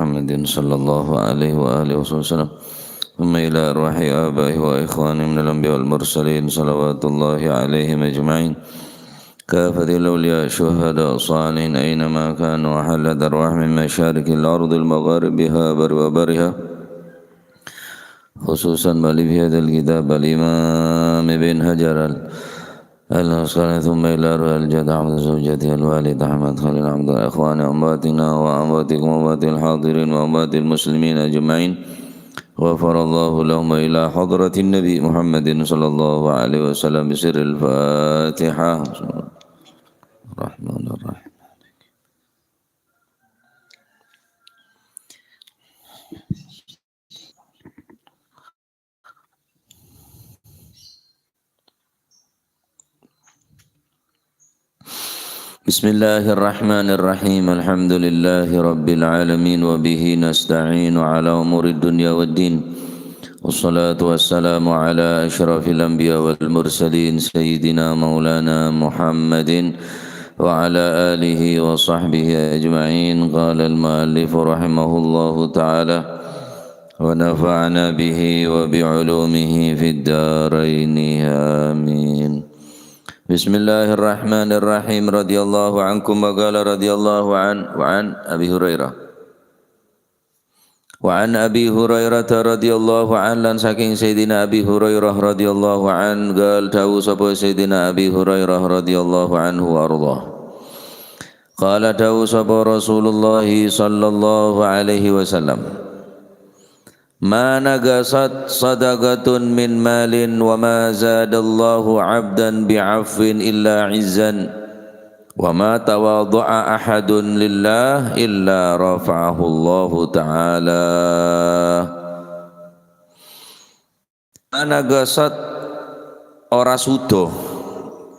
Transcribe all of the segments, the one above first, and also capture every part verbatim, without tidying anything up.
محمد صلى الله عليه وآله وصحبه وسلم. ثم إلى أرواح آبائه وإخوانه من الأنبياء والمرسلين صلوات الله عليهم أجمعين. كافة الأولياء شهداء صالحين أينما كانوا، وحلت أرواح من مشارق الأرض المغاربها بر وبرها، خصوصا مؤلف هذا الكتاب الإمام ابن حجر ال-، العسقلاني، ثم إلى أرواح الجد أحمد زوجته الوالد أحمد خليل أحمد، إخوان أمواتنا وأمواتكم وأموات الحاضرين وأموات المسلمين أجمعين، غفر الله لهم، وإلى حضرة النبي محمد صلى الله عليه وسلم بسر الفاتحة. الرحمن الرحيم. بسم الله الرحمن الرحيم. الحمد لله رب العالمين، وبه نستعين على أمور الدنيا والدين. والصلاة والسلام على أشرف الأنبياء والمرسلين سيدنا مولانا محمد وعلى آله وصحبه أجمعين. قال المؤلف رحمه الله تعالى، ونفعنا به وبعلومه في الدارين. آمين. بسم الله الرحمن الرحيم. رضي الله عنكم. وقال رضي الله عنه، وعن أبي هريرة. وعن أبي هريرة رضي الله عنه، lan saking Sayyidina Abi Hurairah radhiyallahu anhu, قال، dawuh sapa Sayyidina Abi Hurairah radhiyallahu anhu wa ardhah. Qala, dawuh sapa Rasulullah sallallahu alaihi wasallam, "Ma naqasat sadaqatun min malin wa ma zadallahu 'abdan bi'afwin illa 'izzan, wa ma tawadha'a ahadun lillah illa rafa'ahullahu ta'ala." Ma naqasat, ora sudo,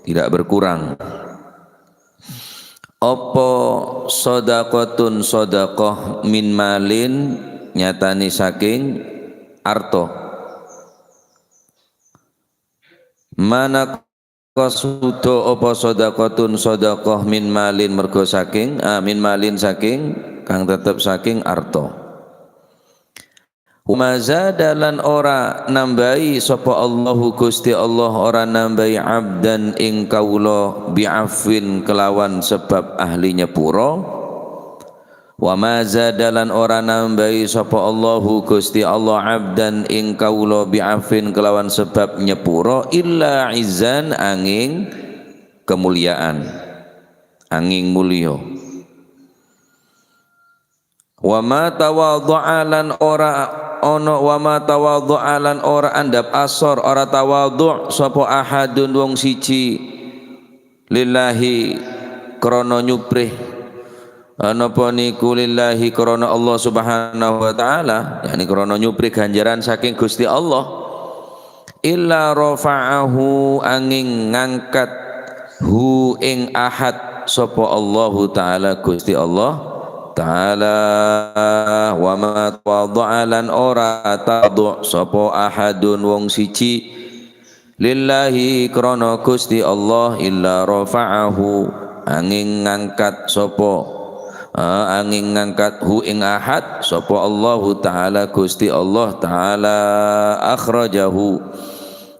tidak berkurang. Apa sadaqatun, sadaqah, min malin, nyatane saking arta. Ma naqasat sudo apa sadaqatun, sadaqah, min malin, mergo saking, ah, min malin, saking, kang tetep saking arta. Wa ma zada, lan ora nambahi sapa Allahu, Gusti Allah ora nambahi, 'abdan, ing kaula, bi'afwin, kelawan sebab ahli nyepuro. Wa ma zada, lan ora nambahi sapa Allahu, Gusti Allah, 'abdan, ing kaula, bi'afwin, kelawan sebab nyepuro, illa 'izzan, anging kemuliaan, anging mulya. Wa ma tawadha'a, lan ora ana, wa ma tawadha'a, lan ora andhap asor, ora tawadhu' sapa ahadun, wong siji, lillahi, krana nyupri, napa niku, lillahi, krana Allah Subhanahu wa Ta'ala, yakni krana nyupri ganjaran saking Gusti Allah. Illa rafa'ahu, anging ngangkat, hu, ing ahad, sapa Allahu Ta'ala, Gusti Allah Ta'ala. Wa ma tawadha'a, lan ora tawadhu' sapa ahadun, wong siji, lillahi, krana Gusti Allah, illa rafa'ahu, anging ngangkat sapa, ah, anging ngangkat, hu, ing ahad, sapa Allahu Ta'ala, Gusti Allah Ta'ala. Akhrajahu,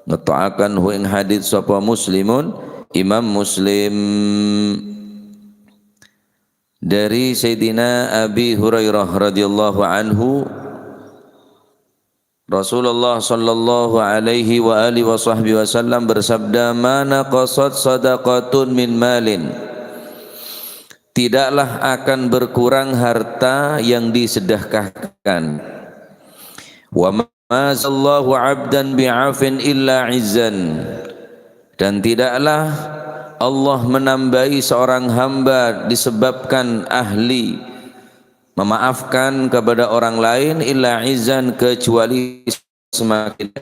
ngetto'aken hu ing hadits sapa Muslimun, Imam Muslim. Dari Sayyidina Abi Hurairah radhiyallahu anhu, Rasulullah sallallahu alaihi wa alihi wa sahbihi wasallam bersabda, "Ma naqasat sadaqatun min malin." Tidaklah akan berkurang harta yang disedekahkan. Wa ma zadallahu 'abdan bi'afwin illa 'izzan. Dan tidaklah Allah menambahi seorang hamba disebabkan ahli memaafkan kepada orang lain, illa 'izzan, kecuali semakin.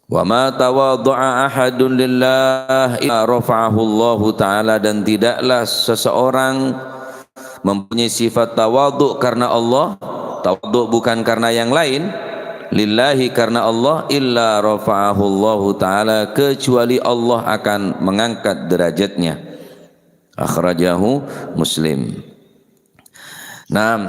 Wa ma tawadha'a ahadun lillah illa rafa'ahu Allahu Ta'ala, dan tidaklah seseorang mempunyai sifat tawadhu karena Allah, tawadhu bukan karena yang lain, lillahi, karena Allah, illa rafa'ahu Allahu Ta'ala, kecuali Allah akan mengangkat derajatnya. Akhrajahu Muslim. Naam,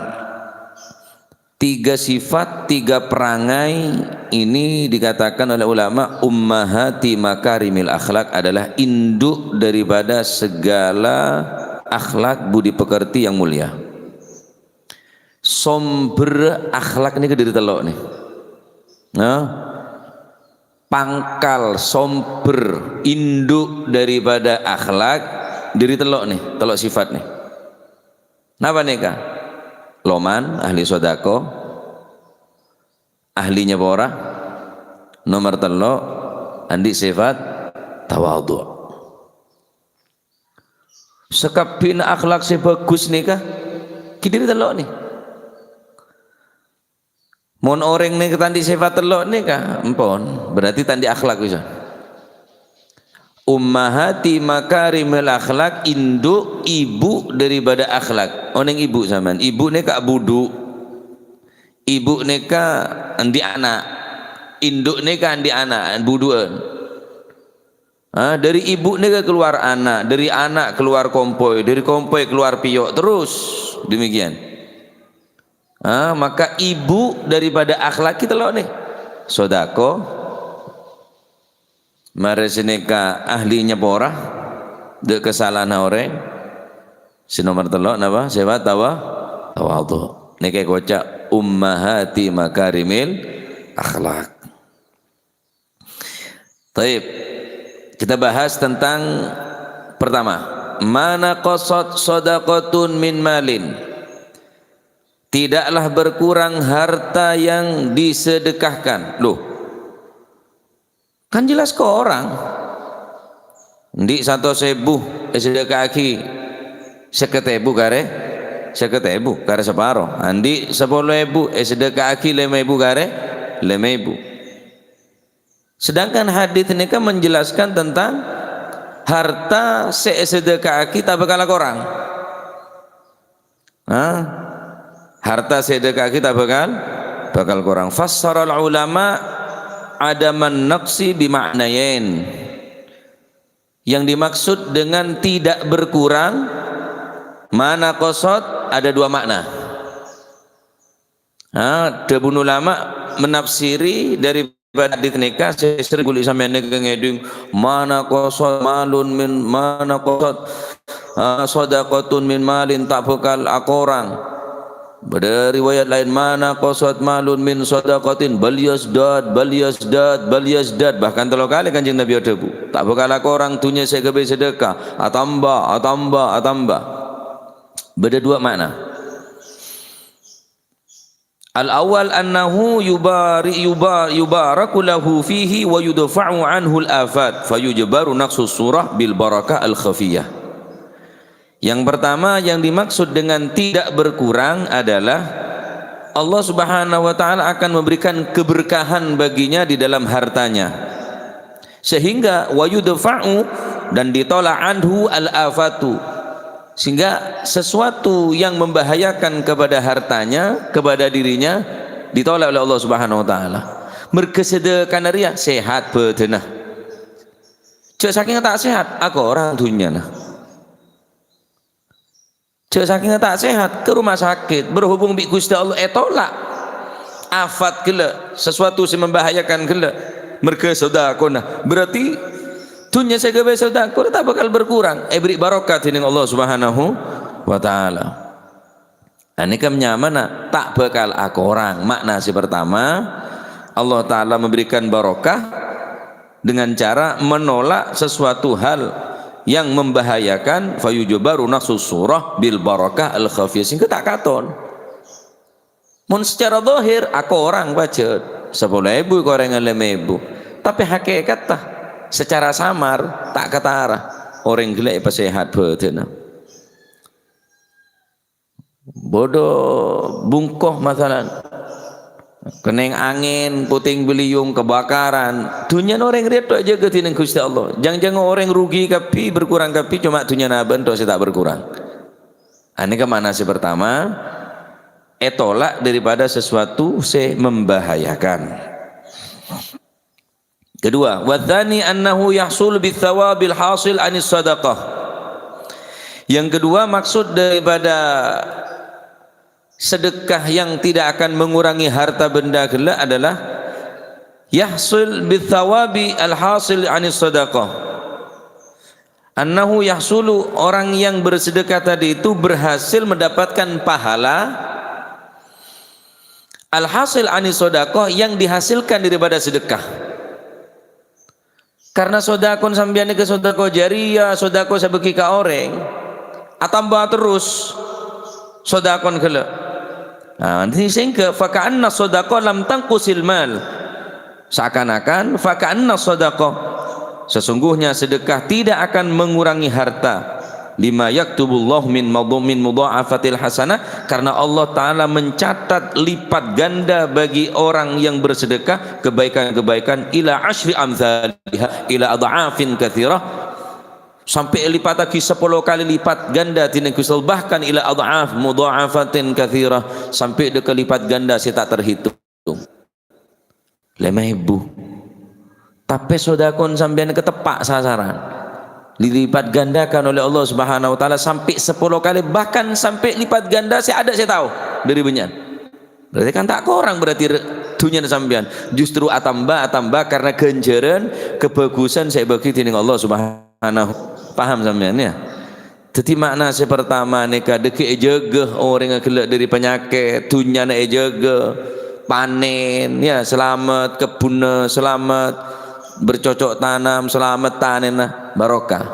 Tiga sifat, tiga perangai ini dikatakan oleh ulama ummahati makarimil akhlak, adalah induk daripada segala akhlak budi pekerti yang mulia. Somber akhlak ini dari telok nih. Nah, pangkal, somber, induk daripada akhlak dari telok nih, telok sifat nih. Napa nèka? Loman, ahli sodako, ahli nyepora. Nomor tello', andi' sifat tawadhu'. Sakabbhina akhlak sè bhâghus nèka, ghi' dhâri tello' nè. Mon orèng nèka ta' andi' sifat tello' nèka, empon, berarti ta' andi' akhlak bisa. Ummahati makarimil akhlak, induk, ibu daripada akhlak. Onèng ibu sampean, ibu nèka budhu. Ibu nèka andi' ana'. Induk nèka andi' ana', budhu'ân. Ah, dari ibu nèka keluar ana', dari ana' keluar kompoy, dari kompoy keluar pèyo', terus demikian. Ah, maka ibu daripada akhlak kita lo' nè. Sodako, marè sè nèka ahli nyepora, dâ' kasalahanna orèng. Sè nomer tello' napa? Sifat tawa-, tawadhu'. Nèka èkoca' ummahati makarimil akhlak. Taib. Kita bahas tentang pertama. Ma naqasat shadaqatun min malin. Tidaklah berkurang harta yang disedekahkan. Loh. Kan jelas korang. Andi' satos èbu èsedeka'aghi sèket èbu karè sèket èbu, karè saparo. Andi' sapolo èbu èsedeka'aghi lèma èbu karè lèma èbu. Sedangkan hadits nèka menjelaskan tentang harta sè èsedeka'aghi ta' bhâkal korang. Hah? Harta sè èsedeka'aghi ta' bhâkal, bhâkal korang. Fassaral ulama adaman naqsi bima'nayain. Yang dimaksud dengan tidak berkurang, ma naqasat, ada dua makna. Ha, dhâbuna ulama menafsiri daripada hadits nèka sè serrèng ghuli sampèyan nèka ngèdhing, "Ma naqasat malun min, ma naqasat, ah, shadaqatun min malin," ta' bhâkal akorang. Bâdâ riwayat laèn, "Ma naqasat malun min shadaqatin, bal yazdad, bal yazdad, bal yazdad." Bahkan tello kalè Kanjeng Nabi adhâbu, "Ta' bhâkal akorang dhunnya sè èghâbây sedekah, atamba, atamba, atamba." Bâdâ dua makna. Al-awwal annahu yubari-, yuba-, yubaraku lahu fihi wa yudfa'u anhul afat, fa yujbaru naqsus surah bil barakah al-khafiyah. Yang pertama, yang dimaksud dengan tidak berkurang adalah Allah Subhanahu wa Ta'ala akan memberikan keberkahan baginya di dalam hartanya. Sehingga wa yudfa'u, dan ditolak, anhu al-afatu. Sehingga sesuatu yang membahayakan kepada hartanya, kepada dirinya, ditolak oleh Allah Subhanahu wa Ta'ala. Merga sedekana rèya sehat badanna. Jhâ' sakèng ta' sehat, akorang dhunnyana. Jhâ' sakèng ta' sehat, ka rumah sakit, berhubung bi' Ghustè Allah ètolak. Afat ghellâ', sesuatu sè membahayakan ghellâ', merga sodakona. Berarti dhunnya sè èghâbây sodakona ta' bhâkal berkurang, èberri' barokah dening Allah Subhanahu wa Ta'ala. Nah, nèka nyamana ta' bhâkal akorang. Makna sè pertama, Allah Ta'ala memberikan barokah dengan cara menolak sesuatu hal yang membahayakan, fayujbaru naqsus surah bil barakah al khafiyah, sehingga ta' katon. Mon secara zahir, akorang pajhât, sapolo èbu korèngan lèma èbu. Tapè hakèkatta, secara samar, ta' katara. Orèng ghellâ' èpasehat badanna. Bâdâ bungko masalan. Kennèng angèn, puting beliung, kebakaran. Dhunnyana orèng rèya tok èjâgâ dening Ghustè Allah. Jhâng-jhâng orèng rugi kabbhi, berkurang kabbhi, coma dhunnyana abâ'na tok sè ta' berkurang. Anèka makna sè pertama, ètolak daripada sesuatu sè membahayakan. Kedua, wa tsani annahu yahsul bitsawabil hasil anis sadaqah. Yang kedua, maksud daripada Sedekah yang tidak akan mengurangi harta benda ghellâ' adalah yahsul bitsawabi al-hasil anis shadaqah. Annahu yahsulu, orang yang bersedekah tadi itu berhasil mendapatkan pahala al-hasil anis shadaqah, yang dihasilkan daripada sedekah. Karena sodakon sampèyan nèka sodako jariyah, sodako sè èbâghi ka orèng, atamba terros sodakon ghellâ'. Nah, sehingga faka'anna sodako lam tangkusil mal. Seakan-akan faka'anna sodako. Sesungguhnya sedekah tidak akan mengurangi harta. Lima yaktubullah min madhu-, min mudha'afatil hasanah, karena Allah Ta'ala mencatat lipat ganda bagi orang yang bersedekah kebaikan-kebaikan ila asyri amthaliha ila adha'afin katsirah, sampai lipataghi sepuluh kali lipat ganda dineng Gusti Allah, bahkan ila adha'af mudha'afatin katsirah, sampai dâ' ka lipat ganda sè ta' terhitung. Lèma èbu. Tapè sodakon sampèyan kateppa' sasaran. Dilipat gandakan oleh Allah Subhanahu wa Ta'ala sampai sepuluh kali, bahkan sampai lipat ganda sè adâ' sè tao dâri bânnya'an. Berarti kan ta' korang berarti re-, dhunnyana sampèyan. Justru atamba, atamba karena ghânjhârân, kabhâghusân sè èbâghi dineng Allah Subhanahu. Paham sampèyan, ya? Dhâddhi, makna sè partama nèka dhâggi' èjâgâ orèngnga ghellâ' dâri panyakèt, dhunnyana èjâgâ, panèn, ya, salamet, kebbunna salamet, bercocok tanam, salamet tanènna, barokah.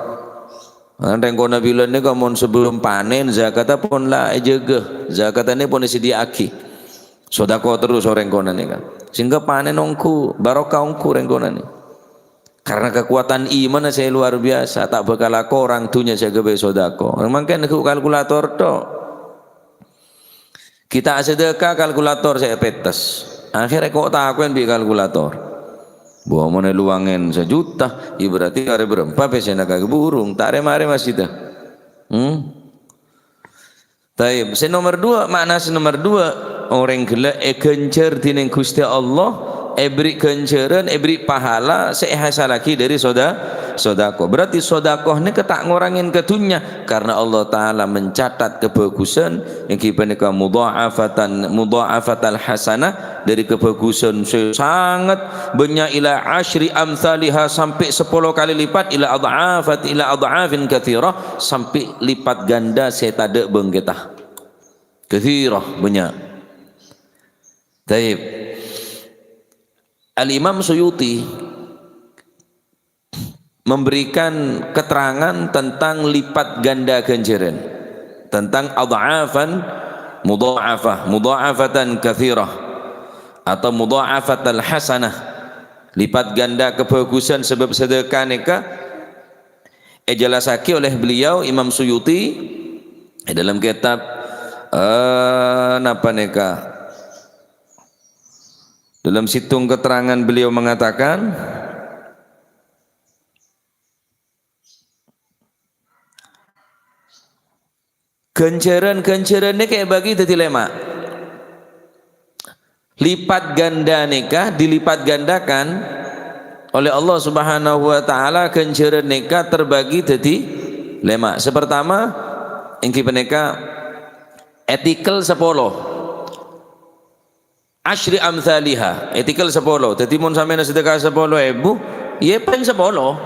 Rèng kona bilân nèka mon sabellun panèn, zakatta pon la èjâgâ, zakatta nèka pon èsadhiyâ'aghi. Sodako terros orèng kona nèka. Sehingga panèn ongghu, barokah ongghu rèng kona nèka. Karena kekuatan imanna sè luar biasa, ta' bhâkal akorang dhunnya sè èghâbây sodako. Mangkèn ghu kalkulator tok. Kita asadhâka kalkulator sè èpètes. Akhirnya kok tako'en bi' kalkulator. Bâ mon èluwangèn sajuta, ya berarti arè bârâmpa pèssèna ka burung. Ta' rè-marè masjidda. Hmm? Taib. Sè nomer dua, makna sè nomer dua, orèng ghellâ' èghânjhâr dineng Ghustè Allah, èberri' ghânjhârân, èberri' pahala sè èhasallaghi dâri soda-, sodako. Berarti sodako nèka ta' ngorangè ka dhunnya, karena Allah Ta'ala mencatat kabhâghusân, èngghi panèka mudha'afatan, mudha'afatal hasanah, dâri kabhâghusân sè sanget bânnya' ila asyri amthaliha, sampè' sapolo kalè lipat, ila adha'afat, ila adha'afin katsirah, sampè' lipat ganda sè tadâ' bângkètta. Katsirah, bânnya'. Taib. Al-Imam Suyuti memberikan keterangan tentang lipat ganda ghânjhârân, tentang adha'afan mudha'afah, mudha'afatan katsirah, atau mudha'afatal hasanah, lipat ganda kabhâghusân sabâb sadhâka nèka èjellassaghi oleh beliau, Imam Suyuti, è dâlem kètab, eh, napa nèka? Dalam situng keterangan beliau mengatakan, ghânjhârân-ghânjhârân nèka èbâgi dhâddhi lèma'. Lipat ganda nèka dilipat gandakan oleh Allah Subhanahu wa Ta'ala, ghânjhârân nèka terbagi dhâddhi lèma'. Sè partama, èngghi panèka ètikel sapolo. Asyri amthaliha, ètikel sapolo. Dhâddhi, mon sampèyan sedekah sapolo èbu, ya pèng sapolo.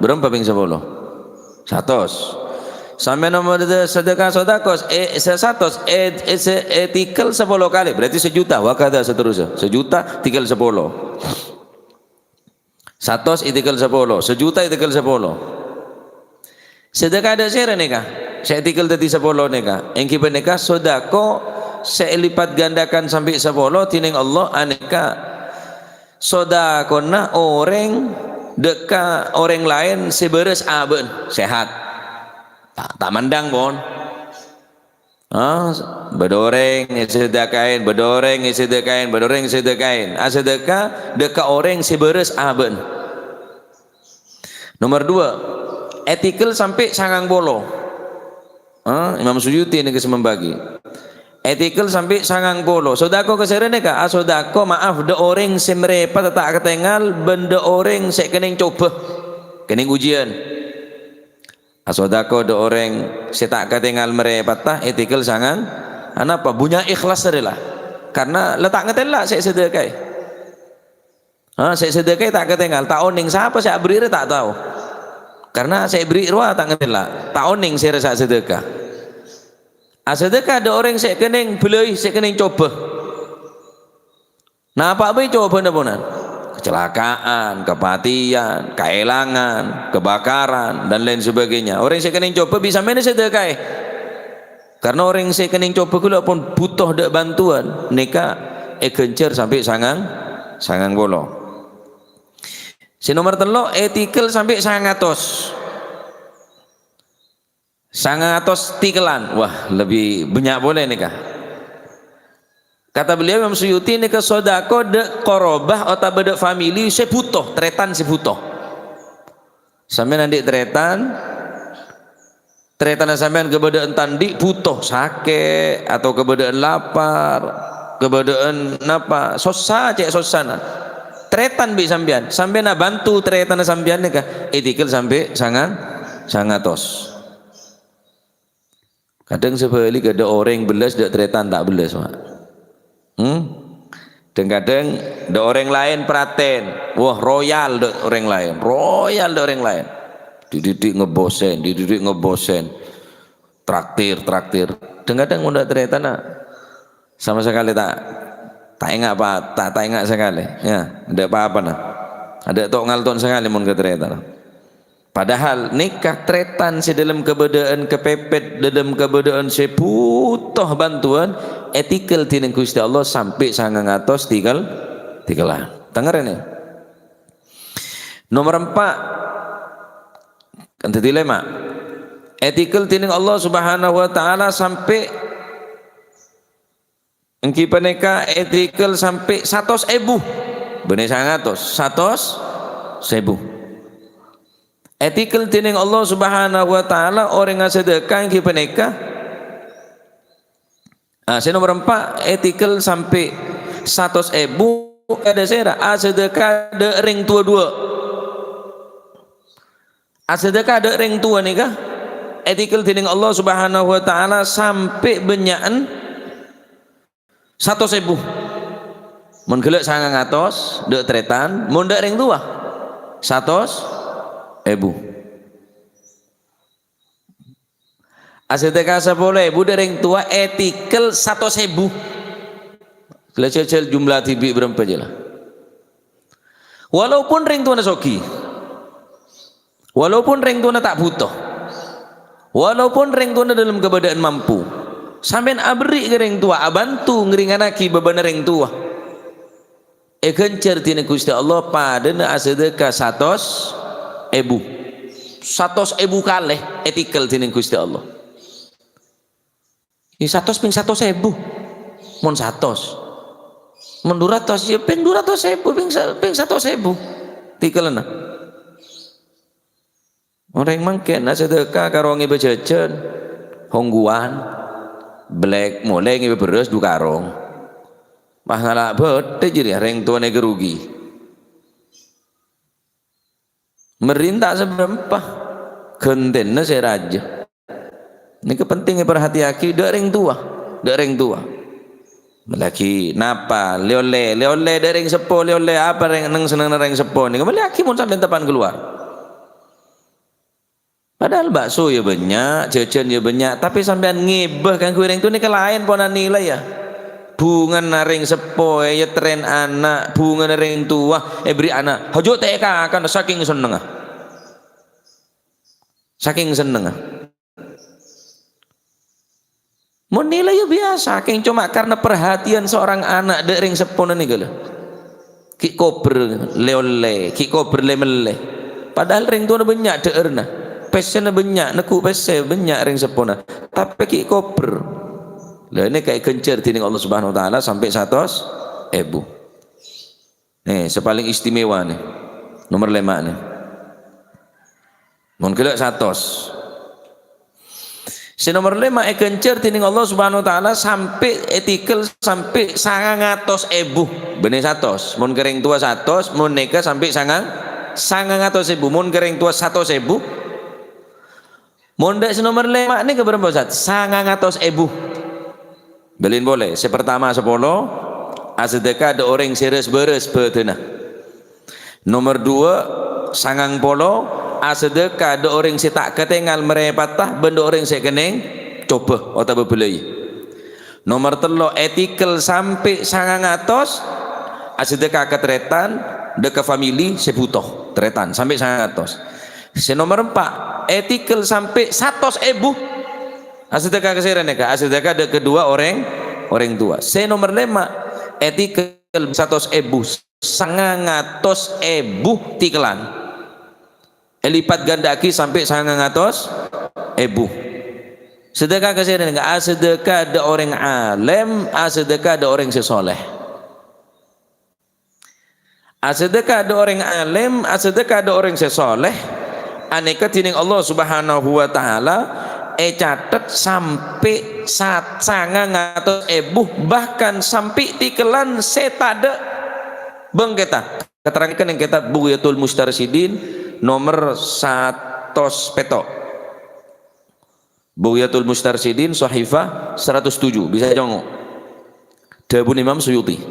Bârâmpa pèng sapolo? Satos. Sampèyan mon sedekah sodakos, eh, sè satos, eh, eh, sè, ètikel sapolo kalè, berarti sajuta, wa kadza seterusnya. Sajuta, tikel sapolo. Satos ètikel sapolo, sajuta ètikel sapolo. Sedekah dâ' sèra nèka, sè ètikel dhâddhi sapolo nèka, èngghi panèka sodako sè èlipat gandakan sambi sapolo dineng Allah anèka sodakona orèng dâ' ka orèng laèn sè bârâs abâ'na, sehat. Ta', ta' mandhâng, pon. Ah, bâdâ orèng èsedekaè, bâdâ orèng èsedekaè, bâdâ orèng èsedekaè. Asedekah dâ' ka orèng sè bârâs abâ'na. Nomer dua, ètikel sampè' sangang polo. Ah, Imam Suyuti nèka sè mambâgi. Ètikel sampè' sangang polo. Sodako kasèra nèka, asodako, maaf, dâ' orèng sè marèpot ta' katèngal, bân dâ' orèng sè kennèng cobâ, kennèng ujiyân. Asodako dâ' orèng sè ta' katèngal marèpotta, ètikel sangang Anapa? Bunnya ikhlas rè la. Karna la ta' ngatèla' sè èsadhâkaè. Ha, sè èsadhâkaè ta' katèngal, ta' onèng. Sapa sè aberri' rè ta' tao. Karna sè èberri' rowa ta' ngatèla'. Ta' onèng sè rè sè asadhâka. Asadhâka dâ' orèng sè kennèng bâlâi, sè kennèng coba. Napa bhâi cobâna ponan? Kecelakaan, kepatèyan, kaèlangan, kebakaran, dan lain sebagainya. Orèng sè kennèng coba bisa mènè sadhâkaè. Karna orèng sè kennèng coba ghulâ pon bhuto dâ' bantuan, nèka èghânjhâr sampè' sangang, sangang polo. Sè nomer tello', ètèkèl sampè' sangang atos. Sangang atos tèkèlan. Wah, lebbi bânnya' polè nèka. Kata beliau Imam Suyuti nèka sodako dâ' korobah otabâ dâ' famili sè bhuto, tarètan sè bhuto. Sampèyan andi' tarètan, tarètanna sampèyan kabâdâ'ân ta' andi' bhuto, sakè', atau kabâdâ'ân lapar, kabâdâ'ân napa, sossa, cè' sossana. Tarètan bi' sampèyan, sampèyan abhânto tarètanna sampèyan nèka, ètèkèl sampè' sangang, sangang atos. Kadhâng sabhâligghâ, dâ' orèng bellas, dâ' tarètan ta' bellas, Pak. Hmm? Dhâng-kadhâng dâ' orèng laèn pratèn, wah, royal dâ' orèng laèn, royal dâ' orèng laèn. Dhi-, dhi-, dhi-, ngebosen, dhi-, dhi-, dhi-, ngebosen. Traktir, traktir. Dhâng-kadhâng mon dâ' tarètanna sama sakalè ta', ta' enga' pa-, ta', ta' enga' sakalè. Ya, adâ' pa-apana. Adâ' to'-ngalto'na sakalè mon ka tarètanna. Padahal nèka tarètan sè dâlem kabâdâ'ân kapèpèt, dâlem kabâdâ'ân sè bhuto bhântowan, ètèkèl dhinèng Ghustè Allah sampè' sangang atos tèkèl-, tèkèlan. Tangèrè nè. Nomer empa', kan dhâddhi lèma'. Ètèkèl dhinèng Allah Subhanahu wa Ta'ala sampè' Èngghi panèka ètèkèl sampè' satos èbu. Bânnè sangatos, satos èbu. Ètèkèl dhinèng Allah Subhanahu wa Ta'ala orèng asadhâka èngghi panèka. Ah, sè nomer empa', ètèkèl sampè' satos èbu, kadhâ' sèra, asadhâka dâ' rèng towa duwâ'. Asadhâka dâ' rèng towa nèka ètèkèl dhinèng Allah Subhanahu wa Ta'ala sampè' bânnya'an satos èbu. Mon ghellâ' sangang atos dâ' tarètan, mon dâ' rèng towa satos èbu. Asadhâka sapolo èbu dâ' rèng towa ètèkèl satos èbu. La jhâjhâl jumlah dhibi' bârâmpa jâ la. Walaupun rèng towana soghi, walaupun rèng towana ta' bhuto, walaupun rèng towana dâlem kabâdâ'ân mampu, sampèyan aberri' ka rèng towa, abhânto ngèrèngngaghi bhâbhâna rèng towa. Èghânjhâr dhinèng Ghustè Allah padâna asadhâka satos èbu. Satos èbu kalè ètèkèl dhinèng Ghustè Allah. Yâ, satos pèng satos èbu. Mon satos. Mon dhu ratos, yâ pèng dhu ratos èbu, pèng sa-, pèng satos èbu. Tèkèllanna. Orèng mangkèn asadhâka karo ngèbâ jhâjhân, hongghuwân, bellek, molè ngèbâ bherrâs dhu karong. Pas ngala' bâdâ jârèya rèng towana èkarugi. Mèrèn ta' sabârâmpa, ghântèna sè rajâ. Nèka penting èparhatèyaghi, dâ' rèng towa, dâ' rèng towa. Mellèaghi napa, lè-ollè, lè-ollè dâ' rèng seppo, lè-ollè apa rèng, neng-sennengnganna rèng seppo nèka, mellèaghi mon sampèyan teppa'na kalowar. Padahal bakso yâ bânnya', jhâjhân yâ bânnya', tapè sampèyan ngèbâ kaangghuy rèng towa nèka laèn ponapa nilai yâ. Bhungana rèng seppo èyatterrèn ana', bhungana rèng towa èberri' ana'. Hajâ' ta' èkakan, sakèng sennengnga. Sakèng sennengnga. Mon nilai yâ biyasa, kèng coma karna perhatian seorang ana' dâ' rèng seppona nèka lho. Ghi' kobher lè-ollè, ghi' kobher lè-mellè. Padahal rèng towana bânnya' dhâ'ârna. Pèssèna bânnya', neggu' pèssè bânnya' rèng seppona. Tapè ghi' kobher. Lha, nèka èghânjhâr dhinèng Allah Subhanahu wa Ta'ala sampè' satos èbu. Nè, sè palèng istimewa nè. Nomer lèma' nè. Mon ghellâ' satos. Sè nomer lèma' èghânjhâr dhinèng Allah Subhanahu wa Ta'ala sampè' ètèkèl sampè' sangang atos èbu. Bânnè satos. Mon ka rèng towa satos, mon nèka sampè' sangang, sangang atos èbu. Mon ka rèng towa satos èbu. Mon dâ' sè nomer lèma' nèka bârâmpa, Ustaz? Sangang atos èbu. Bâlin polè, sè partama sapolo, asadhâka dâ' orèng sè rès-bârâs bâdânna. Nomer duwâ', sangang polo, asadhâka dâ' orèng sè ta' katèngal marèpatta bân dâ' orèng sè kennèng cobâ otabâ bâlâi. Nomer tello', ètèkel sampè' sangang atos, asadhâka ka tarètan, dâ' ka famili sè bhuto, tarètan, sampè' sangang atos. Sè nomer empa', ètèkel sampè' satos èbu. Asadhâka ka sèrè nèka, asadhâka dâ' kedua orèng, orèng tua. Sè nomer lèma', ètèkel satos èbu, sangang atos èbu tèkelan. Èlipat gandhâ'aghi sampè' sangang atos èbu. Sadhâka ka sèrè nèka, asadhâka dâ' orèng alèm, asadhâka dâ' orèng sè soleh. Asadhâka dâ' orèng alèm, asadhâka dâ' orèng sè soleh, anèka dhinèng Allah Subhanahu wa Ta'ala ècatet sampè' sat-, sangang atos èbu, bahkan sampè' tèkelan sè tadâ' bângkètta. Katerrangngaghi neng kètab Bughyatul Mustarsyidin nomer satos pètto'. Bughyatul Mustarsyidin, sahifah seratus tujuh, bisa ècongo'. Dhâbuna Imam Suyuti.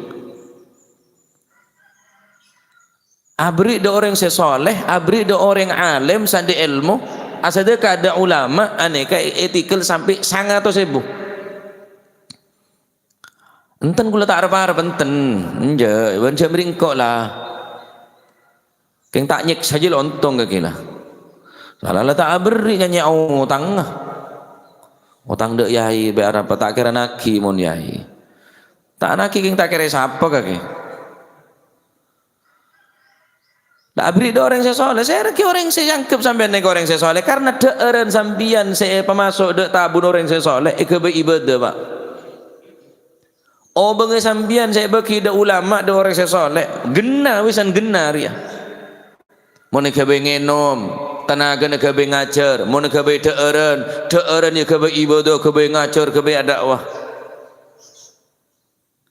Aberri' dâ' orèng sè soleh, aberri' dâ' orèng alèm sè andi' èlmo, asadhâka dâ' ulama, anèka è-, ètèkel sampè' sangang atos èbu. Enten kaulâ ta' arep-arep, enten. Enjâ', bân jhâ' mèrèngko' la. Kèng ta' nyèksa jiyâ la ontong kakè la. Sala la ta' aberri' nyanyè otangnga. Otang dâ' yai bâ' arapa ta' kèranaghi mon yai. Ta' naghi kèng ta' kèra sapa kakè. La aberri' dâ' orèng sè soleh, sèrè ghi orèng sè èangghep sampèyan nèka orèng sè soleh, karna dhâ'ârân sampèyan sè èpamaso' dâ' tabuna orèng sè soleh èghâbây ibâdâ, Pak. Obângnga sampèyan sè èbâghi dâ' ulama, dâ' orèng sè soleh, ghenna, wisan ghenna rèya. Mon èghâbây ngènom, tanagana èghâbây ngajhâr, mon èghâbây dhâ'ârân, dhâ'ârân èghâbây ibâdâ, èghâbây ngajhâr, èghâbây ada'wa.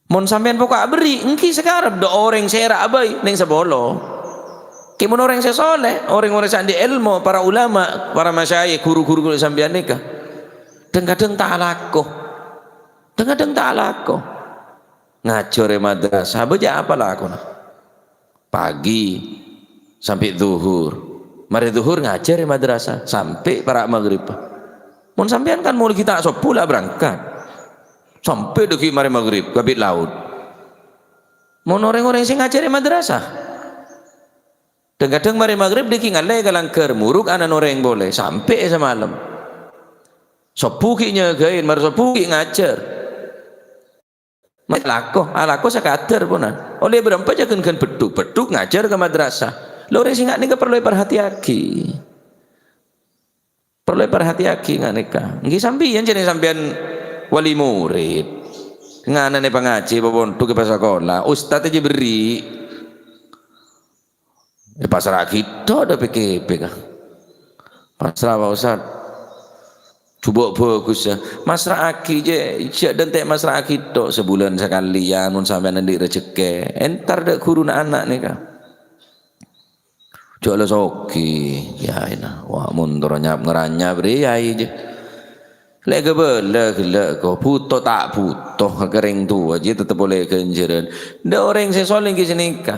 Mon sampèyan poko' aberri', èngghi sè èkarep dâ' orèng sè èra' bhâi neng sapolo. Kèng mon orèng sè soleh, orèng-orèng sè andi' èlmo, para ulama, para masyayikh, ghuru-ghuru sampèyan nèka. Dhâng-kadhâng ta' alako. Dhâng-kadhâng ta' alako. Ngajhâr è madrasah, bâjâ apa lakona? Pagi sampè' dhuhur. Marè dhuhur ngajhâr è madrasah sampè' para' maghrib. Mon sampèyan kan molaè ghi' ta' sobbhu la aberangkat. Sampè' dâgghi' marè maghrib, kabit laot. Mon orèng-orèng sè ngajhâr è madrasah. Dhâng-kadhâng marè maghrib dâgghi' ngallè ka langghâr, morok ana'na orèng polè, sampè' è samalem. Sobbhu ghi' nyagaè, marè sobbhu ghi' ngajhâr. Ma' alako, alako sakadâr ponan. Ollè bârâmpa jhâ' ghân-ghân beddhuk, beddhuk ngajhâr ka madrasah. Lha orèng sè nga' nèka parlo èparhatèyaghi. Parlo èparhatèyaghi nga' nèka. Èngghi sampèyan, jhâ' nèng sampèyan wali murid. Ngananè pangajhi, papondhuk, èpasakola. Ustad jhâ' berri'. Èpasra'aghi tok dâ' P K P ka. Pasra, Pak Ustad. Jhubâ' bhâghus, yâ. Masra'aghi, jhâ', jhâ' dântè' masra'aghi tok, sabulân sakalèyan, mon sampèyan andi' rejekkè. Entar dâ' ghuruna ana' nèka. Jhâ' la soghi, yaina. Wah, mon toro' nyap-ngaranyap rè, yai, jhâ'. Lè' ghâbâlâ ghellâ' ko, bhuto ta' bhuto, ka rèng towa jiyâ tettep ollè ghânjhârân. Dâ' orèng sè soleh ghi' sanèka.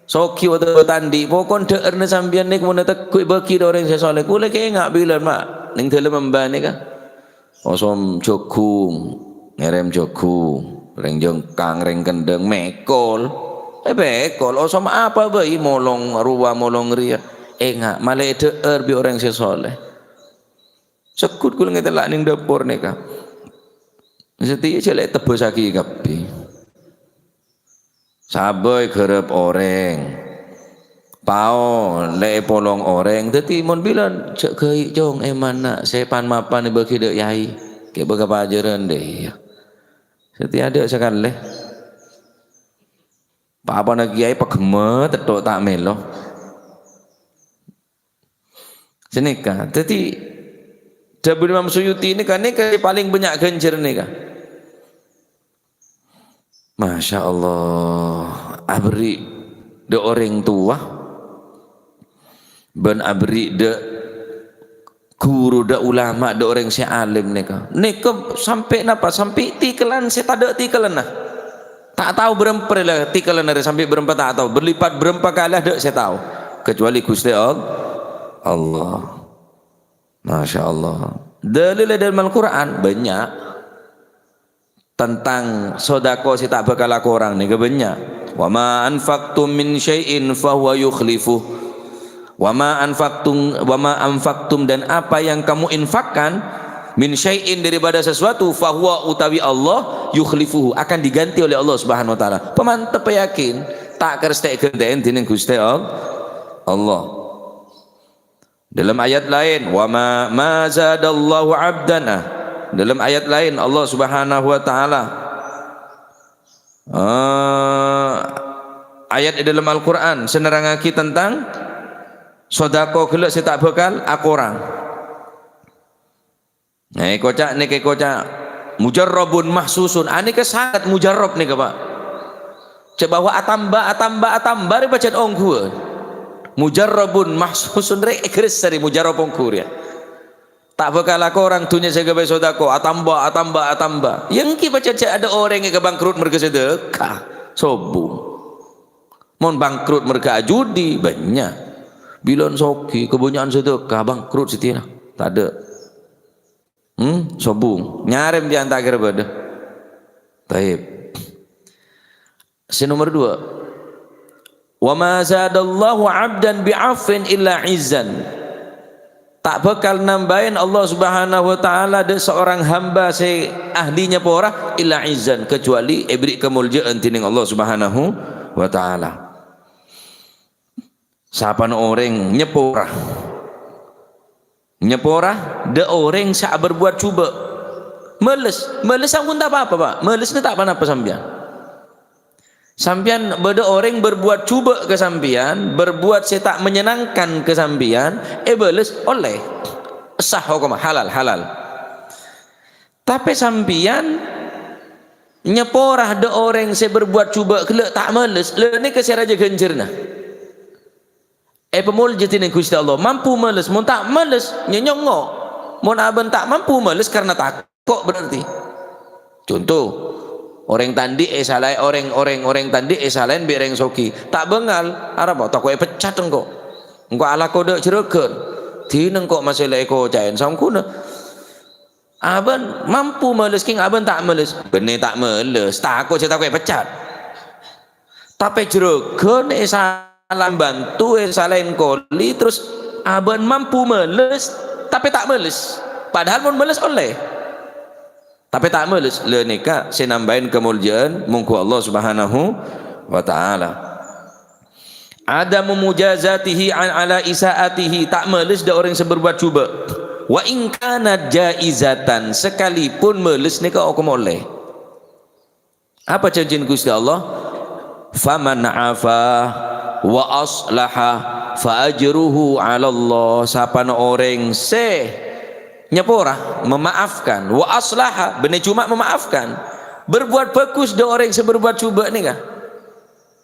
Soghi otabâ ta' andi', pokon dhâ'ârna sampèyan nèka mon ètegghu' èbâghi dâ' orèng sè soleh. Kaulâ kèngèng bilân, Ma', neng dâlem embâ nèka. Osom jhâghung, ngèrèm jhâghung, rèng jhângkang, rèng kendhâng, mèkol. Èpèkol, osom apa bhâi, molong rowa, molong rèya. Enga', malè èdhâ'âr bi' orèng sè soleh. Segghut kaulâ ngètèla' neng dâpor nèka. Satèya jhâ' lè' tebbhâssaghi kabbhi. Sabâ èghârâp orèng. Pao lè' èpolong orèng. Dhâddhi mon bilân jhâ' ghâi', Cong, èman na' sè pan-mapan èbâghi dâ' yai. Kè' bâ' kapajhârân dâ' iyâ. Satèya adâ' sakalè. Pa-apana kèyaè pagghemma tètto' ta' mèlo. Sanèka. Dhâddhi, dhâbuna Imam Suyuti nèka, nèka sè palèng bânnya' ghânjhârânna nèka. Masya Allah. Aberri' dâ' orèng towa bân aberri' dâ' Ghuru, dâ' ulama, dâ' orèng sè alim nèka. Nèka sampè' napa? Sampè' tikelan sè tadâ' tikelanna. Ta' tao bârâmpa rè la tikelanna rè, sampè' bârâmpa ta' tao. Berlipat bârâmpa kalè dâ' sè tao. Kecuali Ghustè All-, Allah. Masya Allah. Dalil è dâlem Al-Qur'an bânnya'. Tentang sodako sè ta' bhâkal akorang nèka bânnya'. "Wa ma anfaqtum min syai'in fahuwa yukhlifuh." "Wa ma anfaqtum, wa ma anfaqtum," dan apa yang kamu infakkan, "min syai'in," daripada sesuatu, "fahuwa," utawi Allah, "yukhlifuhu," akan diganti oleh Allah Subhanahu wa Ta'ala. Pamantep yakin, ta' kèra èghântè'è dhinèng Ghustè All-, Allah. Dalam ayat lain, "Wa ma, ma zadallahu abdan," ah. Dalam ayat lain, Allah Subhanahu wa Ta'ala, eh, ayat è dâlem Al-Qur'an sè nerrangngaghi tentang sodako ghellâ' sè ta' bhâkal akorang. Nah, èkoca' nèka èkoca' mujarrabun mahsusun. Anèka sangat mujarrab nèka, Pak. Cè' bahwa atamba, atamba, atamba rè pajhât ongghuwân. Mujarrabun mahsusun rè èghâressa rè mujarrab ongghu rèya. Ta' bhâkal akorang dhunnya sè èghâbây sodako, atamba, atamba, atamba. Yâ èngghi pajhât cè' adâ' orèng èkabangkrut merghâ sedekah. Sobung. Mon bangkrut merghâ ajudi, bânnya'. Bilân soghi, kabânnya'an sedekah, bangkrut satèya. Tadâ'. Hmm, sobung. Nyarèm di antara kira bâdâ. Taib. Sè nomor dua. "Wa ma zadallahu abdan bi'afwin illa izzan." Ta' bhâkal nambâi Allah Subhanahu wa Ta'ala dâ' seorang hamba sè ahli nyapora illa izzan, kecuali èberri' kamoljâ'ân dhinèng Allah Subhanahu wa Ta'ala. Sapana orèng nyapora. Nyapora dâ' orèng sè aberbuat jhubâ'. Males, males ampon ta' pa-apa, Pak. Malesna ta' pa-napa sampèyan. Sampèyan bâdâ orèng berbuat jhubâ' ka sampèyan, berbuat sè ta' menyenangkan ka sampèyan, èbales ollè. Sah hokomma, halal, halal. Tapè sampèyan nyapora dâ' orèng sè berbuat jhubâ' ghellâ' ta' males, la nèka sè rajâ ghânjhârânna. Èpamolja dhinèng Ghustè Allah, mampu males, mon ta' males, nyè-nyongngo'. Mon abâ'na ta' mampu males karena tako' berarti. Conto, orèng ta' andi' èsalaè, orèng, orèng, orèng ta' andi' èsalaè bi' orèng soghi. Ta' bângal, arapa? Tako' èpecat engko'. Engko' alako dâ' jhurâghân. Dina engko' masè la èkoca'è, saongghuna. Abâ'na mampu males kèng abâ'na ta' males. Bânnè ta' males, tako' sè tako' èpecat. Tapè jhurâghân èsalaè bantu, èsalaè koli, terros abâ'na mampu males, tapè ta' males. Padahal mon males ollè. Tapè ta' males, la nèka sè nambâi kamoljâ'ân mongghu Allah Subhanahu wa Ta'ala. Adamu mujazatihi an, ala isaatihi, ta' males dâ' orèng sè berbuat jhubâ'. Wa in kanat jaizatan, sakalèpon males nèka hokom ollè. Apa jhânjhina Ghustè Allah? "Faman afa wa aslaha fa ajruhu 'alallah." Sapana orèng sè nyapora, memaafkan, wa aslaha, bânnè coma memaafkan, berbuat bagus dâ' orèng sè berbuat jhubâ' nèka,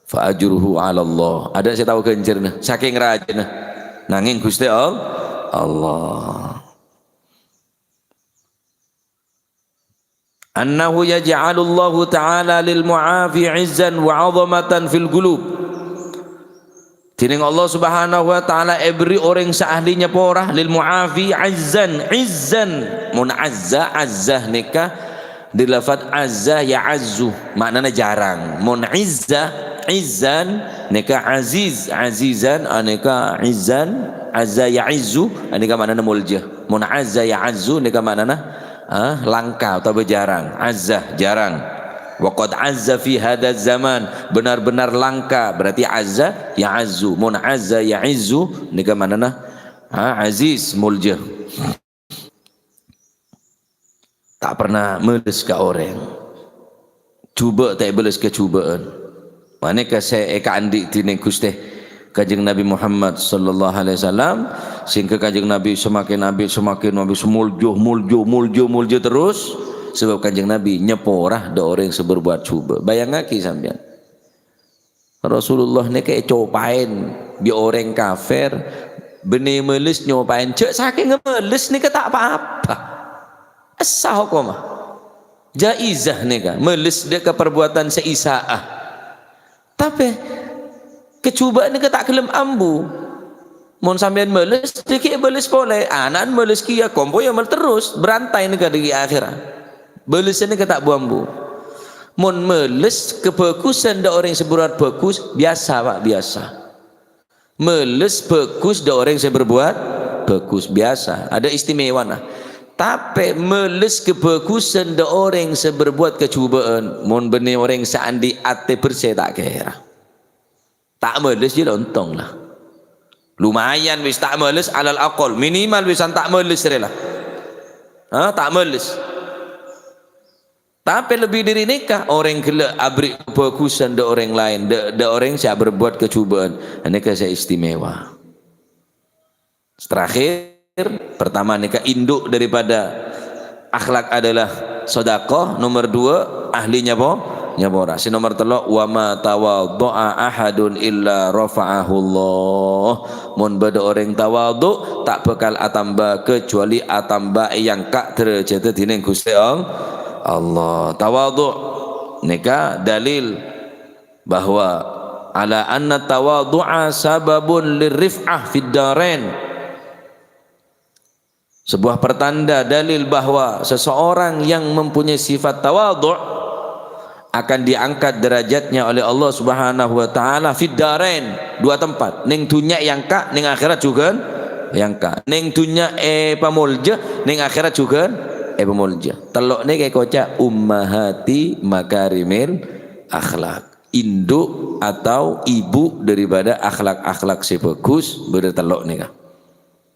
fa ajruhu 'alallah. Adâ' sè tao ghânjhârânna, sakèng rajâna. Nangèng Ghustè All-, Allah. "Annahu yaj'alullahu ta'ala lil mu'afi 'izzan wa 'azamatan fil qulub." Dhinèng Allah Subhanahu wa Ta'ala èberri' orèng sè ahli nyapora, lil mu'afi 'izzan, 'izzan. Mon azza, azza nèka dâri lafat azza ya'azzu, ma'nana jhârâng. Mon izza, 'izzan nèka aziz, 'azizan, anèka 'izzan, azza ya'izzu, anèka ma'nana molja. Mon azza ya'azzu nèka ma'nana, ah, langka otabâ jhârâng. Azza, jhârâng. Wa qad azza fi hadzal zaman, benar-benar langka, berarti azza ya'azzu. Mon azza ya'izzu nèka ma'nana, ah, aziz, molja. Ta' pernah males ka orèng. Jhubâ' ta' èbales ka jhubâ'ân. Manèka sè èkaandi' dhinèng Ghustè Kanjeng Nabi Muhammad sallallahu alaihi wasallam, sehingga Kanjeng Nabi semakin abit, semakin abit, molja, molja, molja, molja terus, sabâb Kanjeng Nabi nyapora dâ' orèng sè berbuat jhubâ'. Bayangngaghi sampèyan. Rasulullah nèka ècopaè bi' orèng kafir, bânnè mèlès nyopaè, jhâ' sakènga mèlès nèka ta' pa-apa. Essa hokomma. Jaizah nèka, mèlès dâ' ka parbuwâtan sè isa'ah. Tapè, kajhubâ'ân nèka ta' ghellem ambu. Mon sampèyan mèlès, dhâggi' èbâles polè. Ana'na mèlès kèya, kompoyya mèlès terros, berantai nèka dhâggi' akhèrat. Bâlessan nèka ta' bu-ambu. Mon mèlès kabhâghusân dâ' orèng sè berbuat bhâghus, biyasa, Pak, biyasa. Mèlès bhâghus dâ' orèng sè berbuat bhâghus, biyasa. Adâ' istimewana. Tapè mèlès kabhâghusân dâ' orèng sè berbuat kajhubâ'ân, mon bânnè orèng sè andi' atè bersè ta' kèra. Ta' mèlès jiyâ la ontong la. Lumayan wis ta' mèlès alal aqal, minimal wisan ta' mèlès rè la. Hah, ta' mèlès. Tapè lebbi dhâri nèka, orèng ghellâ' aberri' kabhâghusân dâ' orèng laèn, dâ', dâ' orèng sè aberbuat kajhubâ'ân. Nèka sè istimewa. Terakhir, pertama nèka induk daripada akhlak adalah sedekah, nomor dua ahli nyapo-, nyapora. Sè nomor tello', "Wa ma tawadha'a ahadun illa rafa'ahullah." Mon bâdâ orèng tawadhu, ta' bhâkal atamba kecuali atamba èangka' derajadda dhinèng Ghustè All-, Allah. Tawadhu nèka dalil bahwa ala anna tawadhu'a sababun lirrif'ah fid darain. Sebuah pertanda dalil bahwa seseorang yang mempunyai sifat tawadhu' akan diangkat derajatnya oleh Allah Subhanahu wa Ta'ala fid darain, dua tempat. Neng dunnya èangka', neng akhèrat jhughân èangka'. Neng dunnya èpamolja, neng akhèrat jhughân èpamolja. Tello' nèka èkoca' ummahati makarimil akhlak. Induk atau ibu daripada akhlak-akhlak sè bhâghus, bâdâ tello' nèka.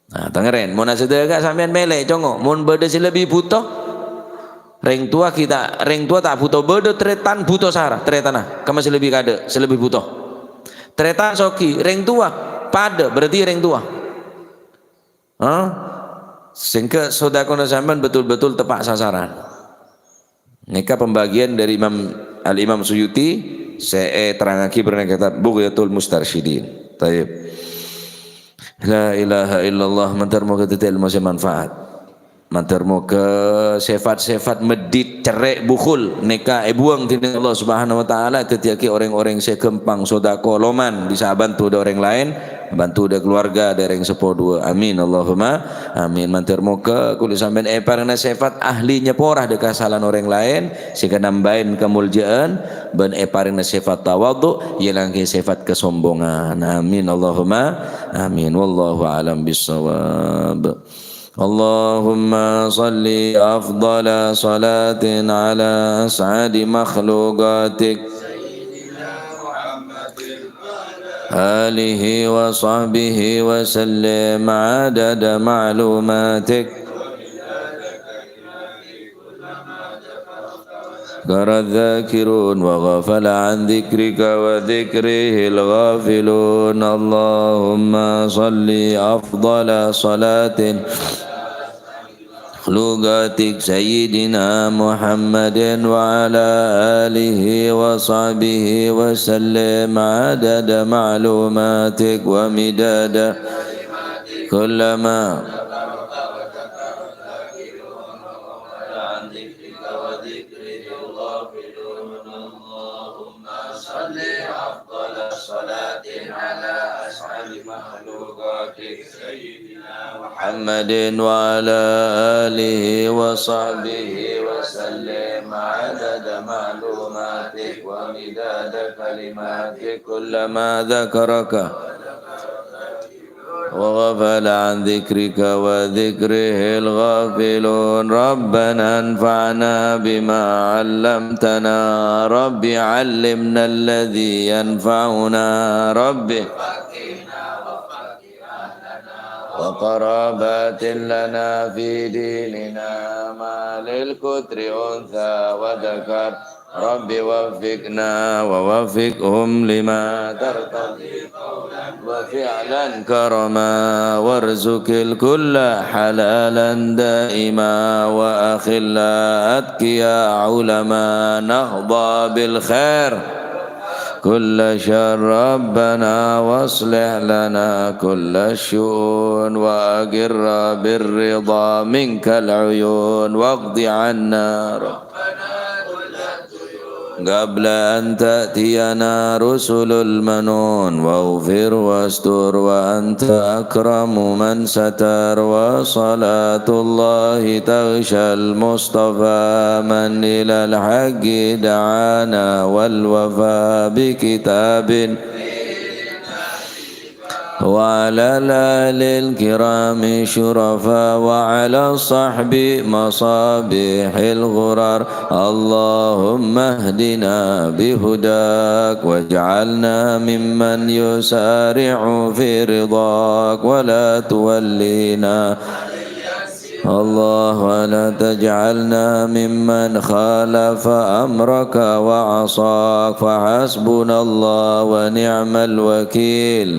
Nah, tangèrèn, mon asadhâka sampèyan mèlè, congo, mon bâdâ sè lebbi bhuto, rèng towa kita, rèng towa ta' bhuto, bâdâ tarètan bhuto sara, tarètanna, kamma sè lebbi kadâ', sè lebbi bhuto. Tarètan soghi, rèng towa, padâ, berarti rèng towa. Hah? Sehingga sodakona sampèyan betul-betul tepat sasaran. Nèka pembagian dari Imam, Al-Imam Suyuti, sè èterrangaghi bâreng kitab Bughyatul Mustarsyidin. Tayyib. La ilaha illallah, mandhâr moghâ dhâddhi èlmo sè manfaat. Mandhâr moghâ sèfat-sèfat meddhit, cerrè', bukhul, nèka èbuwâng dhinèng Allah Subhanahu wa Ta'ala, dhâddhiyâghi orèng-orèng sè ghâmpang sodako, loman, bisa abhânto dâ' orèng laèn, bhânto dâ' keluarga, dâ' rèng seppo duwâ'. Amin, Allahumma amin. Mandhâr moghâ kaulâ sampèyan èparèngana sèfat ahli nyapora dâ' kasalaan orèng laèn, sè ènambaè kamoljâ'ân, bân èparèngana sèfat tawadhu', èlangaghi sèfat kasombongan. Amin, Allahumma amin. Wallahu a'lam bissawab. Allahumma shalli afdhala shalatin ala as'adi makhluqatik. Alihi wa sahbihi wa sallim adada ma'lumatik. Dzakara dzakirun wa ghafala an dzikrika wa dzikrihil ghafilun. Allahumma shalli afdhala shalatin makhluqatik Sayyidina Muhammadin wa ala alihi wa sahbihi wa sallim adada ma'lumatik wa midada kullama اللهم صل أفضل صلاة على أسعد مخلوقاتك سيدنا محمد وعلى آله وصحبه وسلم عدد معلوماتك ومداد كلماتك كلما ذكرك وغفل عن ذكرك وذكره الغافلون. ربنا انفعنا بما علمتنا. رب علمنا الذي ينفعنا. رب وقرابات لنا في ديننا ما للكتر أنثى وذكر. رب وفقنا ووفقهم لما ترتضي قولا وفعلا كرما، وارزق الكل حلالا دائما، وأخلاء أتقياء علماء نهضى بالخير. كل شر ربنا، وأصلح لنا كل الشؤون، وأقر بالرضا منك العيون، واقض عنا ربنا قبل أن تأتينا رسل المنون، واغفر واستر وأنت أكرم من ستر، وصلاة الله تغشى المصطفى من إلى الحق دعانا، والوفاء بكتاب وعلى الآل الكرام شرفاء، وعلى الصحب مصابيح الغرر. اللهم اهدنا بهداك، واجعلنا ممن يسارع في رضاك، ولا تولينا الله، ولا تجعلنا ممن خالف أمرك وعصاك، فحسبنا الله ونعم الوكيل.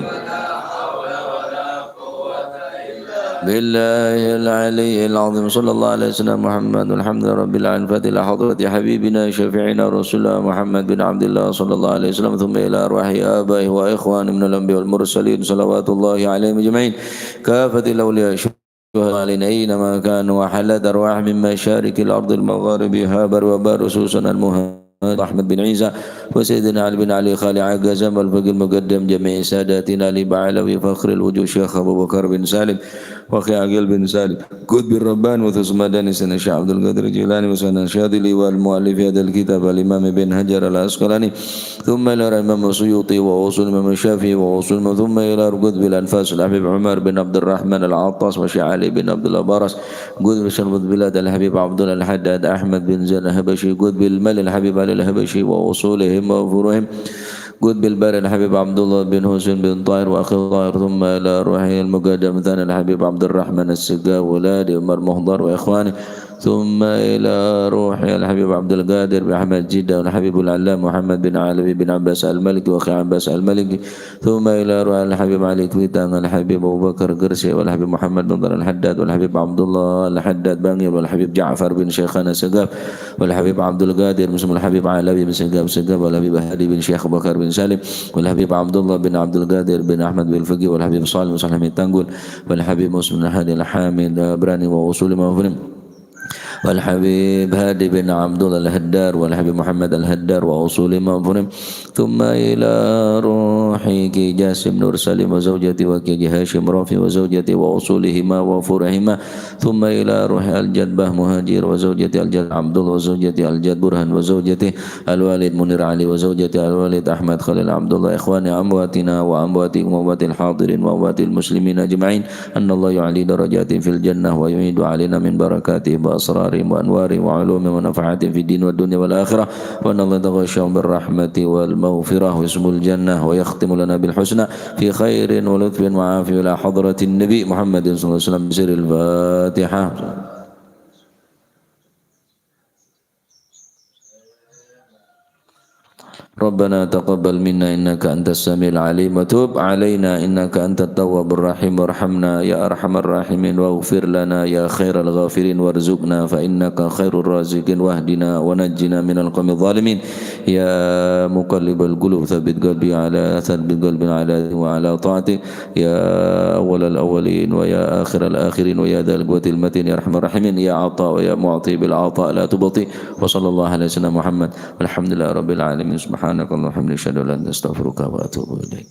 بالله العلي العظيم. صلى الله على سيدنا محمد. الحمد لله رب العالمين. الفاتحة إلى حضرة حبيبنا شفيعنا رسول الله محمد بن عبد الله صلى الله عليه وسلم، ثم إلى أرواح آبائه وإخوانه من الأنبياء والمرسلين، صلوات الله عليهم أجمعين. كافة الأولياء علينا أينما كانوا، وحلت أرواح من مشارق الأرض المغاربها بر وبر، خصوصا المهاجر أحمد بن عيسى، وسيدنا علي بن علي خالع غزم، والفقيه المقدم جميع ساداتنا، علي بعلوي فخر الوجود، الشيخ أبو بكر بن سالم، وأخي عقيل بن سالم، قطب الرباني، وثوث مدني سيدنا الشيخ عبد القادر الجيلاني، وسيدنا الشاذلي، والمؤلف هذا الكتاب الإمام ابن حجر العسقلاني، ثم إلى الإمام السيوطي وأصول الإمام الشافعي وأصول الإمام، ثم إلى قطب الأنفاس الحبيب عمر بن عبد الرحمن العطاس وشيخ علي بن عبد الله براس، قطب شرف البلاد الحبيب عبد الله الحداد أحمد بن زين الحبشي، قطب المال الحبيب علي الحبشي وأصولهم وفروعهم، قطب البار الحبيب عبد الله بن حسين بن طاهر وأخي الطاهر، ثم إلى روحه المقدم ثاني الحبيب عبد الرحمن السقاف وولده عمر مخضر وإخوانه، ثم إلى روح الحبيب عبد القادر بن أحمد جدة والحبيب العلامة محمد بن علوي بن عباس المالكي وأخي عباس المالكي، ثم إلى روح الحبيب علي كويتانغ الحبيب أبو بكر قرسي والحبيب محمد بن طارق الحداد والحبيب عبد الله الحداد بانجيل والحبيب جعفر بن شيخنا سقاف والحبيب عبد القادر بن سم الحبيب علوي بن سقاف سقاف والحبيب هادي بن شيخ أبو بكر بن سالم والحبيب عبد الله بن عبد القادر بن أحمد بن الفقي والحبيب صالح بن صالح بن تنقل والحبيب مسلم بن هادي الحامد براني وأصول ما فهم. والحبيب هادي بن عبد الله الهدار، والحبيب محمد الهدار، وأصول ما فهم. ثم إلى روح كي جاسم نور سليم وزوجته، وكي هاشم رافي وزوجته، وأصولهما وفروعهما. ثم إلى روح الجد باه مهاجر وزوجته الجد عبد الله وزوجته الجد برهان وزوجته الوالد منير علي وزوجته الوالد أحمد خليل عبد الله، إخوان أمواتنا وأمواتكم وأموات الحاضرين وأموات المسلمين أجمعين. أن الله يعلي درجاتهم في الجنة ويعيد علينا من بركاتهم وأسرارهم وأنوارهم وعلومهم ونفحاتهم في الدين والدنيا والآخرة، وأن الله يتغشاهم بالرحمة والمغفرة ويسكنهم الجنة ويختم لنا بالحسنى في خير ولطف وعافية إلى حضرة النبي محمد صلى الله عليه وسلم بسر الفاتحة. ربنا تقبل منا إنك أنت السميع العليم وتب علينا إنك أنت التواب الرحيم وارحمنا يا أرحم الراحمين واغفر لنا يا خير الغافرين وارزقنا فإنك خير الرازقين واهدنا ونجنا من القوم الظالمين. يا مقلب القلوب ثبت قلبي على، ثبت قلبي على دينك وعلى طاعتك. يا أول الأولين ويا آخر الآخرين ويا ذا القوة المتين يا أرحم الراحمين يا عطاء ويا معطي بالعطاء لا تبطي. وصلى الله على سيدنا محمد والحمد لله رب العالمين. سبحانك اللهم وبحمدك أشهد أن لا إله إلا أنت أستغفرك وأتوب إليك.